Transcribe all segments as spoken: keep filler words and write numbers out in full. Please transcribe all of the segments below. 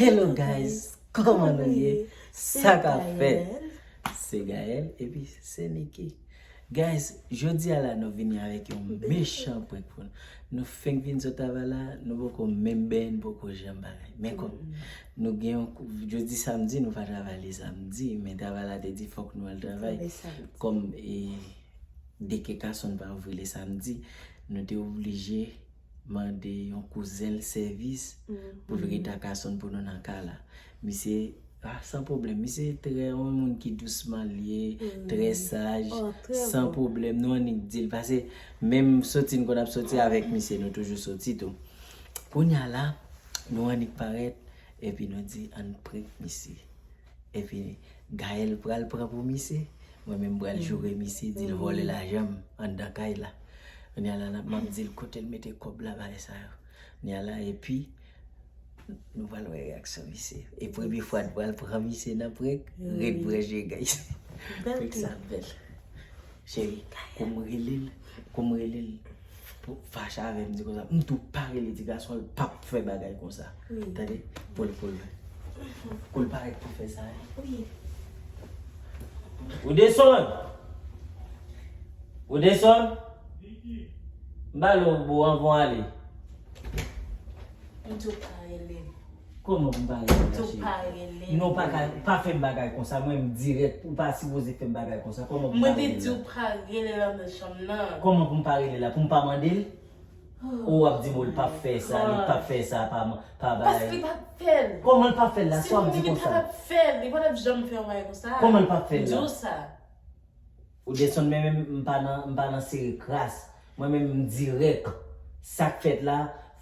Hello guys, kòman nou ye? Sa k ap fèt? Se Gaël epi se Nicky. Guys, jodi a la nou vini avèk yon mechan prank pou nou. Nou fenk vin sot travay la, nou poko menm benyen, nou poko janm bagay. Men kòm nou gen yon kou, jodi samdi, nou pa travay le samdi, men travay la te di fòk nou al travay. Kòm e, deke Carson pa ouvri le samdi, nou te oblije mande yon kouzen l sèvis pou l rete a Carson pou nou nan kay la. Misye, ah, san pwoblèm. Misye trè, yon moun ki dousman l ye, trè saj, san pwoblèm. Nou annik di l, pase menm soti n konn ap soti avèk misye, nou toujou soti tou. Kounye a la, nou annik parèt, epi nou di, ann prank misye. Epi Gaël pral pran pou misye. Mwen menm pral joure misye, di l vòlè lajan m anndan kay la. Kounye a la, n ap, m ap di l kote l mete kòb la, bagay sa yo. Kounye a la, epi, nou pral wè reyaksyon misye. E premye fwa n pral pran misye nan prank, ret branche, guys. Prank sa bèl. Cheri, kou m rele l, kou m rele l, pou fache avè m, di konsa, m tou pa rele ti gason, l p ap fè bagay konsa. Tande, pou l, pou l, pou l parèt pou fè sa. Ou desann! Ou desann! M ba l yon bo anvan w ale. M tou pa rele l. Kòman pou m pa rele l, cheri? Tou pa rele l. Non, pa ka, pa fè m bagay konsa. Mwen m dirèk, ou pa sipoze fè m bagay konsa. Kòman pou m pa rele l la? Mwen te di w pa rele l anndan chanm nan. Kòman pou m pa rele l la? Pou m pa mande l? Ou w ap di m w l p ap fè sa, li p ap fè sa, pa, pa bagay. Paske li p ap fè l. Kòman l p ap fè l la? Sa w ap di konsa? Si li pa t ap fè l, li pa t ap janm fè yon bagay konsa. Kòman l p ap fè l la? M di w sa. Ou desann, men menm m pa nan, m pa nan sere kras. Mwen menm m dirèk. Sa k fèt la,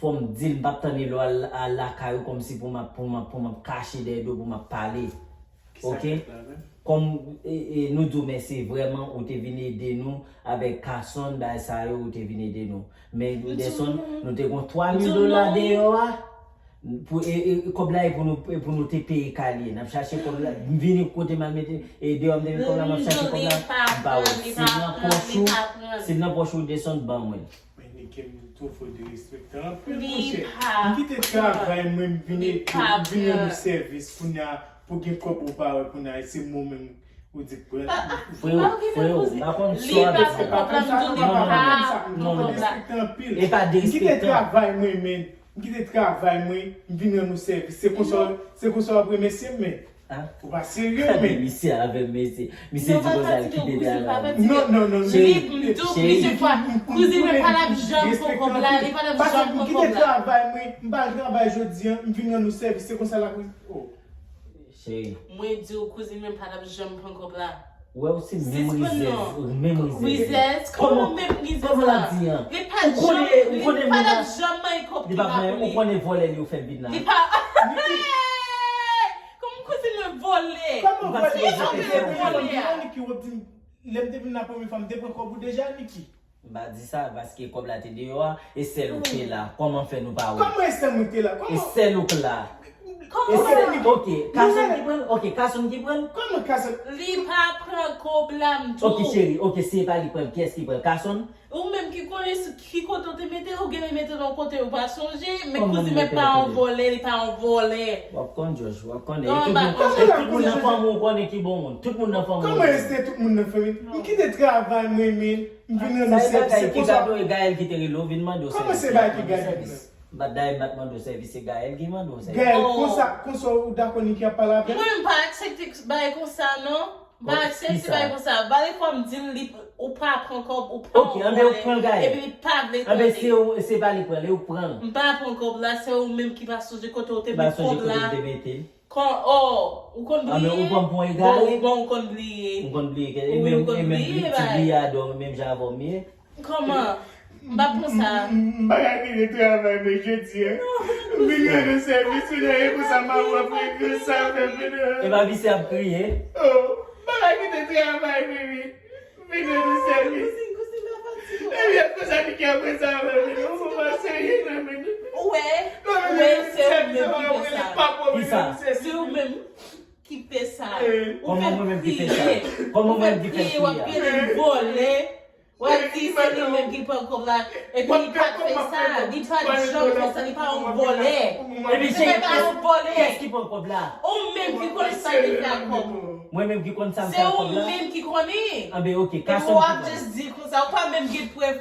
fò m di l, m p ap tann lè w al, al lakay ou kòmsi pou m ap, pou m ap, pou m ap kache dèyè do, pou m ap pale. Oke? Kòm e, e, nou di w mèsi vrèman, ou te vin ede nou avèk Carson, bagay sa yo, ou te vin ede nou. Men Anderson, nou te gon twa mil dola deyò a. Pou, e, e, kòb la e pou nou, e pou nou te peye kay li. N ap chache kòb la. M vini kote m al mete, e deyò m te met kòb la, m ap chache kòb la. M pa wè l. Si l nan pòch ou, si l nan pòch ou, desann ban mwen l. Men Nicky, m twouve w derespektan anpil, monchè. M kite travay mwen, m vin ede, m vin rann ou sèvis. Kounye a, pou gen kòb ou pa wè, kounye a, e se mwen menm ou di pran. Freo, freo, m pa konn sa w ap di. Non, non, non, non, non, non. Derespektan anpil. E pa derespektan. M kite travay mwen, men. M kite travay mwen, m vin rann ou sèvis. Se konsa, se konsa w ap remèsye m, men. Ou pa serye, men. Misye avè m, mesye. Misye di konsa l kite travay. Non, non, non, non. Cheri, cheri. Kouzin mwen pa t ap janm pran kòb la, li pa t ap janm pran kòb la. Paske m kite travay mwen, m pa al travay jodi a, m vin rann ou sèvis, se konsa l ap, oh. Cheri. Mwen di w, kouzin mwen pa t ap janm pran kòb la. Wè, ou se menm rizèz, ou menm rizèz. Rizèz? Kòman menm rizèz la? Kòman l ap di an? Li pa t janm, li pa t ap janm manyen kòb ki pa pou li. Ou konnen vòlè li ou fè l vin la. Li pa. Kòman kouzin mwen vòlè? Kòman vòlè? Kòman vòlè a? Lè m te vin la premye fwa, m te pran kòb ou deja, Nicky. M pa di sa, paske kòb la te deyò a, e sèl ou k te la. Kòman fè nou pa wè? Kòman e sèl mwen k te la? Kòman? E sèl ou k la. Kòman? E sèl, ok, Carson ki pran l? Ok, Carson ki pran l? Kòman Carson? Li pa pran kòb la, m di w. Ok, cheri, ok, si e pa li pran l, kiyès ki pran l? Carson? Ou menm ki konnen ki kote w te mete l, ou genlè mete l yon kote ou pa sonje, men kouzin mwen pa yon vòlè, li pa yon vòlè. W ap konn, Josh, w ap konnen. E tout moun, e tout moun nan fanmi w konnen ki bon moun. Tout moun nan fanmi w konnen. Kòman e se tout moun nan fanmi? M kite travay mwen, men. M vin rann ou sèvis, se konsa. Sa e bagay ki gade w, e Gaël ki te rele w vin mande w sèvis. Kòman se bagay ki gade w? M pa t dayè m pa t mande w sèvis, se Gaël ki mande w sèvis. Gaël, konsa, konsa ou dakò Nicky ap pale avè m? Mwen, m pa aksepte bagay konsa, non. M pa aksepte bagay konsa. Valè fwa m di l, li, ou pa pran kòb, ou pa yon vòlè. Ok, anben ou pran Gaël. Epi li pa vle tande. Anben se ou, se pa li pran l, e ou pran l. M pa pran kòb la, se ou menm ki pa sonje kote ou te met kòb la. M pa sonje kote m te mete l. Kon, oh, ou konn bliye? Anben ou pran m pou egare? Bon, bon, ou konn bliye. Ou konn bliye, e menm, e menm ti bliye a dò, menm jan avè w m ye. Kòman? M pa konsa. M, m, m pa ka kite travay mwen jodi a. M vin rann ou sèvis, ou nan e konsa, m ap wè konsa, fè vin. E pa misye ap kriye? Oh, m pa ka kite travay mwen, men. Vin rann ou sèvis. Kouzin, kouzin, pa fatige w. Ebyen, konsa li gen apre sa, men, men, ou pa serye, non, men. Ou wè, ou wè, se ou menm ki fè sa. Kisa? Se ou menm ki fè sa. Ou fè m kriye. Ou fè m kriye, w ap rele m vòlè. W ap di se li menm ki pran kòb la, epi li pa t fè sa, li pa t janm fè sa, li pa yon vòlè. Epi se pa yon vòlè. Kiyès ki pran kòb la? Ou menm ki konnen sa li fè ak kòb ou. Mwen menm ki konn sa m fè ak kòb la? Se ou menm ki konnen. Anben, oke, Carson ki pran. Epi w ap just di konsa, ou pa menm gen prèv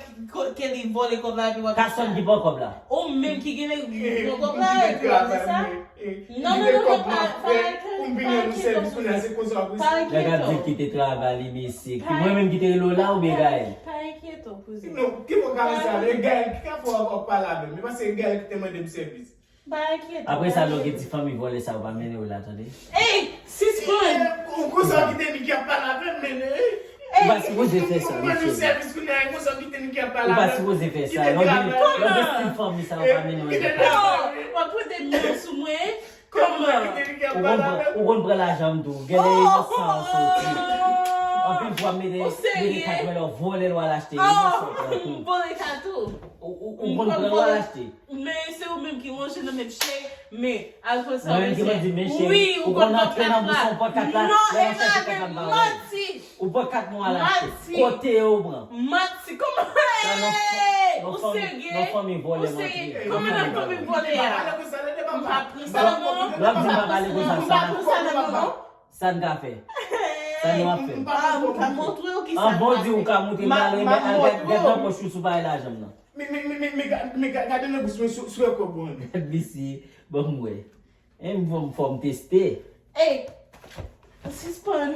ke li vòlè kòb la, epi w ap di sa. Carson ki pran kòb la? Ou menm ki gen pran kòb la, epi w ap di sa. Non, non, non, non, pa, pa enkyete w, pa enkyete w, Pouzi. Pa enkyete w. Nèg ap di l kite travay li, mesye. Ki mwen menm ki te rele w la oubyen Gaël? Pa enkyete w, Pouzi. Non, ki fè w ka fè sa? E Gaël, ki ka fè w ap pale avè m? E paske Gaël ki te mande m sèvis. Pa enkyete w. Apre sa, lè w gen ti fanmi vòlè sa yo pa mennen w la, tande? Ey, sispann! Ou konsa w kite Niki ap pale avè m, men, ey! Ou pa sipoze fè sa, mesye. Ou pa sipoze fè sa. Lè w gen, lè w gen ti fanmi sa yo pa mennen w nan travay. W ap pote men sou mwen. Kòman? Ou konn pran, ou konn pran lajan m tou. Genlè inosan an soti. Anpil fwa m mete, mete kat mwen lè w vòlè l w al achte. Inosan w pran tou. M vòlè kat tou. Ou, ou, ou konn pran l w al achte. Men se ou menm ki ranje nan men m, cheri. Men, al fè sa. Mwen menm ki mande, men cheri, wi, ou konn antre nan bous ou pran kat la, lè w chèche kat la m pa wè l. Ou pran kat mwen al achte. Kote yo ou pran? Manti, kòman? Sa nan fanmi vòlè manti. Kòman nan fanmi vòlè a? M pa pran sa nan men w. Lè w ap di m pa pale konsa, sa n ka fè? Sa nou ap fè? M ka montre w kisa m ka fè. Anvan w di ou ka montre m ale, men al gad, gad nan pòch ou si w pa wè lajan m nan. Men, men, men, men, men, ga- men ga- gade nan bous mwen si w- si w wè kòb ou anndan. Gad mesye, ban m wè. Enben, fò m teste. Ey, sispann.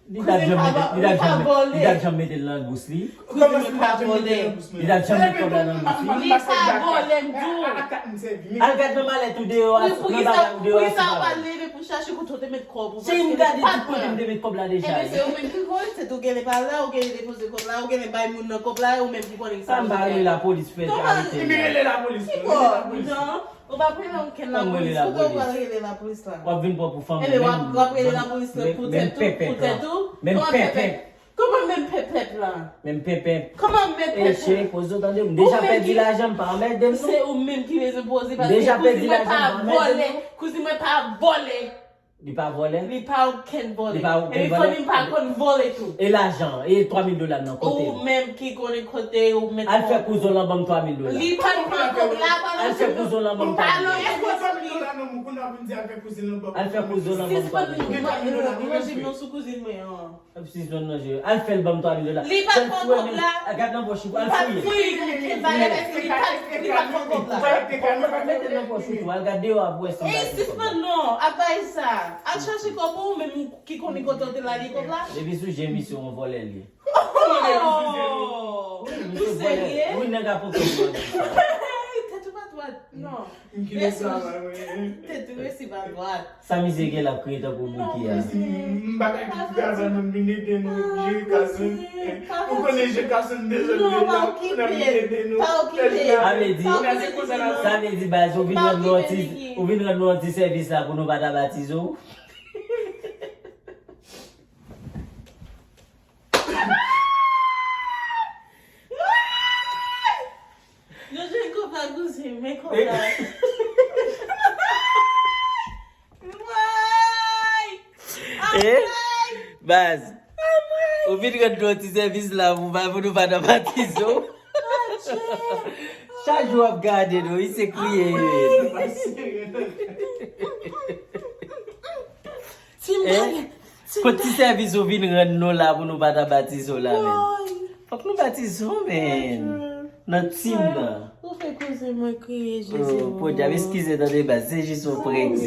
Li t ap janm mete, li t ap janm mete, li t ap janm mete l nan bous li. Kouzen mwen pa vòlè. Li t ap janm mete kòb la nan bous li. Li pa vòlè, m di w. Al gad nan malèt ou deyò a, nan bagay ou deyò a, si w pa wè. Pou chache kote w te met kòb ou. Cheri, m gade tout kote m te met kòb la deja. Enben, se ou menm ki konnen, se tou genlè pa la, ou genlè depoze kòb la, ou genlè bay moun nan kòb la, e ou menm ki konnen ki sa ou fè. Sa m pa rele lapolis pou yo arete m la. Ki kòb? Non, ou p ap rele okenn lapolis. Kote ou pral rele lapolis la? W ap vin pran pou fanmi w menm. Enben, w ap, w ap rele lapolis la pou tèt ou, pou tèt ou. Menm pèpèp. Kòman menm pèpèp la? Menm pèpèp. Kòman menm pèpèp? E cheri, poze w tande, m deja pèdi lajan, m pa anmède m non. Se ou menm ki bezwen poze, paske kouzin mwen pa vòlè. Kouzin mwen pa vòlè. Li pa vòlè? Li pa okenn vòlè. Li pa okenn vòlè? Epi fanmi m pa konn vòlè tou. E lajan, e twa mil dola m nan, kote l? Ou menm ki konnen kote ou met kòb. Al fè kouzen w lan ban m twa mil dola. Li pa t pran kòb la, pa nan kouzen w lan ban m twa mil dola. Al fè kouzen w lan ban m twa mil dola. Sispann manje m nan sou kouzin mwen an. Ap sispann manje. Al fè l ban m twa mil dola. Li pa t pran kòb la. Gad nan pòch ou, al fouye. Li pa t fouye, li pa t pran kòb la. Mete l nan pòch ou tou, al gade deyò a pou wè si l pa gen kòb la. Ey, sispann non, ap bay sa. Al chache kòb ou, ou menm ki konnen kote w te lage kòb la. Depi sou je misye yon vòlè l ye. Oh! Ou serye? Wi, nèg a poko vòlè. Tèt ou pa dwat. Non. Tèt ou resi pa dwat. Sa misye gen l ap kriye tankou bouki a. M pa ka kite travay mwen vin ede nou, Jeri Kason. Ou konnen Jeri Kason bezwen de la, pou n ap vin ede nou. Sa vle di, sa vle di baz, ou vin rann nou yon ti, ou vin rann nou yon ti sèvis la pou nou pa ta batize w. Nou jwenn kòb la, kouzin, men kòb la. Woy! Anmwey! Baz, ou vin rann nou ti sèvis la pou pa, pou nou pa nan batize w. Chak jou w ap gade nou, wi, se kriye yo ye. Ti mwen. Kot ti sèvis ou vin rann nou la pou nou pa ta batize w la menm? Fòk nou batize w menm. Nan tim nan. Ou fè kouzin mwen kriye, Jezi. Oh, podyab, eskize tande baz, se jis yon prank.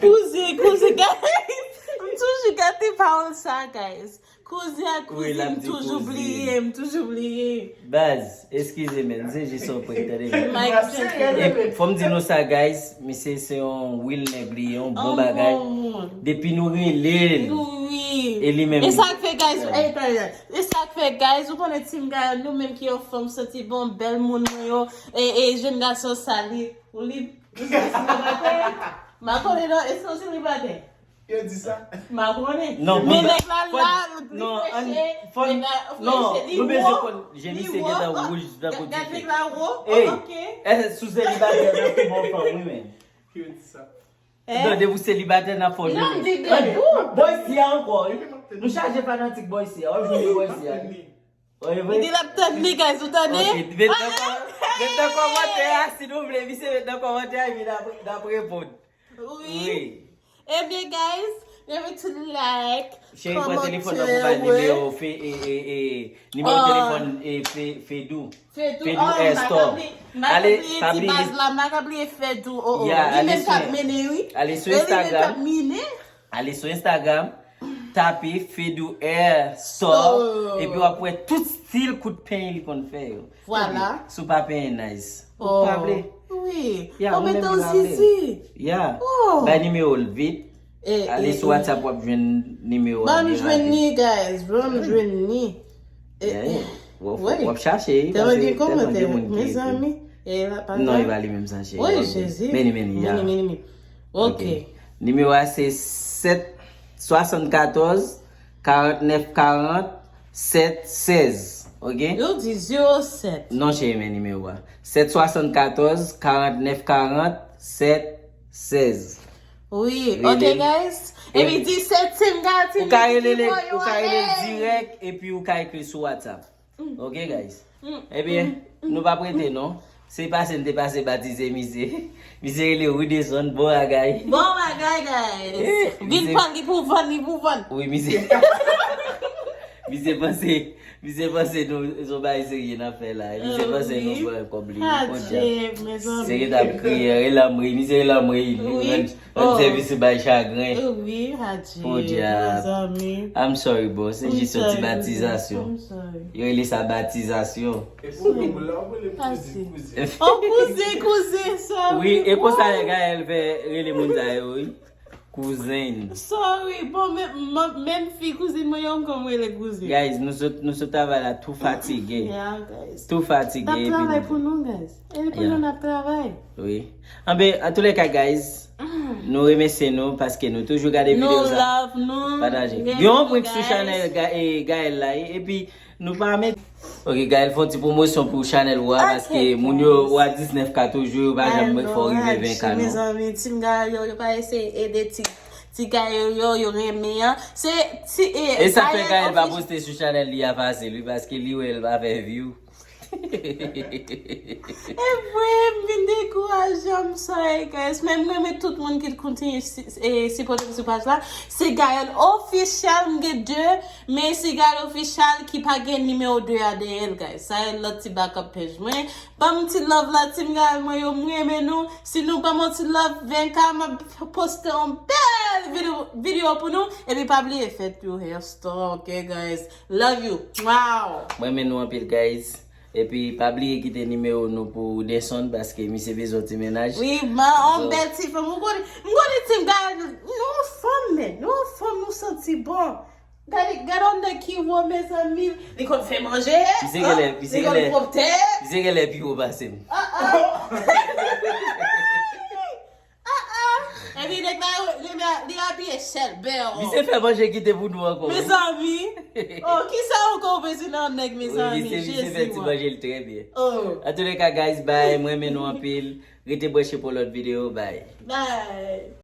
Kouzin, kouzin, guys. M toujou gade pawòl sa, guys. Kouzin ak kouzin, m toujou bliye, m toujou bliye. Baz, eskize men, se jis yon prank, tande. E fò m di nou sa, guys, misye se yon real nèg li ye, yon bon bagay. Depi nou rele l, e li menm. E sa k fè, guys, e sa k fè, guys, ou konnen Team Gaëlle, nou menm ki yon fanm santi bon, bèl moun mwen yo, e, e jèn gason sa li, ou li, ou se selibatè? M pa konnen non, èske ou selibatè? Yo di sa. M pa konnen. Non, men nèg la la, li freche, nèg la freche, li wo, li wo. Gad nèg la wo, ok. Èske sou selibatè nan tou bon fanm, wi, men. Yo di sa. Non, depi w selibatè, n ap fè w jwenn. Non, m di de tou. Boysi a ankò, wi. Nou chaje fanatik Boysi a. W ap jwenn Boysi a. Li di l ap tann li, guys, ou tande? Ok, met nan kò-, met nan kòmantè a, si nou vle, misye met nan kòmantè a, epi n ap, n ap reponn. Wi. Ebyen, guys, remember to like, comment, share. Cheri, pran telefòn nan pou bay nimewo Fe-, e, e, e, nimewo telefòn, e, Fe-, Fedou. Fedou, Fedou oh, Air Store. Ale, pa bliye ti baz la, m pa ka bliye Fedou. Oh, oh. Li menm k ap mennen, wi. Ale sou Instagram. Ale sou Instagram, tape Fedou Air Store, epi w ap wè tout stil kout peny li konn fè yo. Vwala. Epi, si w pa penyen nice, ou pa vle. Wi. Ya, ou mete w zizi. Ya. Bay nimewo l vit. Ale sou WhatsApp, w ap jwenn nimewo a. Ban m jwenn li, guys. Ban m jwenn li. W ap chache, wi, paske tèlman gen moun ki ekri. Mezanmi. Non, e pa li menm sa, cheri. Wi, Jezi. Men li, men li, ya. Men li, men li, men li. Ok. Nimewo a se sèt swasannkatòz karantnèf karant sèt sèz. Ok? Yo di zewo sèt. Non, cheri, men nimewo a. Sèt swasannkatòz karantnèf karant sèt sèz. Wi, ok, guys. Epi di sèt, se m ka, ou ka rele l dirèk, epi ou ka ekri sou WhatsApp. Ok, guys. Ebyen, nou p ap rete, non. Se pase n te pase batize misye. Misye rele Rudeson, bon bagay. Bon bagay, guys. Vin pran li pou vann, li pou vann. Wi, misye. Misye panse, misye panse nou, se yon bagay serye n ap fè la. Misye panse nou pran kòb li. Podyab. Se gen t ap kriye, rele m ri, misye rele m ri. Rann sèvis bay chagren. Wi, Hadji. Podyab. I'm sorry, bro. Se jis yon ti batizasyon. Yo rele sa batizasyon. Oh, kouzen, kouzen, sorry. Wi, e konsa Gaël fè rele moun sa yo, wi. Kouzen. Sorry, bon, men, men, menm fi kouzin mwen yo, m konn rele kouzen. Guys, nou sot, nou sot travay la tou fatige. Yeah, guys. Tou fatige. N ap travay pou nou, guys. E pou nou n ap travay. Wi. Anben, antouleka, guys, nou remèsye nou paske nou toujou gade videyo sa. Nou love nou. Pataje. Gen yon prank sou chanèl Ga-, e, Gaël la, e, epi nou pa met. Ok, Gaël, fè yon ti pwomosyon pou chanèl ou a, paske moun yo, ou a diznèf K toujou, yo pa janm fè w rive ven K, non. Mezanmi, Team Gaël yo, yo pa eseye ede ti, ti Gaël yo, yo renmen an. Se ti, e, e sa fè Gaël pa poste sou chanèl li a fasil, wi, paske li wè l pa fè view. E vre, m vin dekouraje, I'm sorry, guys. Men m renmen tout moun ki kontinye si-, e, sipòte m sou paj la. Se Gaël Official, m gen de, men se Gaël Official ki pa gen nimewo de a dèyè l, guys. Sa e lòt ti backup page mwen. Ban m ti love la, Team Gaël mwen yo, m renmen nou. Si nou ban m yon ti love, ven K, m ap poste yon bèl videyo, videyo pou nou. Epi pa bliye, fè tou hair store, ok, guys? Love you. Wow. Mwen renmen nou anpil, guys. Epi pa bliye kite nimewo nou pou Rudeson, paske misye bezwen ti mennaj. Wi, man, on bèl ti fanm. M konnen, m konnen Team Gaël, nou fanm, men, nou fanm, nou santi bon. Gade, gade on nèg ki wo, mezanmi. Li konn fè manje, misye genlè, misye genlè, pwòpte. Misye genlè pi wo pase m. Ah, ah. Ah, ah. Epi nèg la, li, li, li abiye chèlbè. Misye fè manje kite pou nou ankò, wi. Mezanmi. Oh, kisa ankò ou bezwen nan nèg, mezanmi? Wi, misye, misye fè ti manje l trè byen. Oh. Antouleka, guys, bye. Mwen renmen nou anpil. Rete branche pou lòt videyo. Bye. Bye.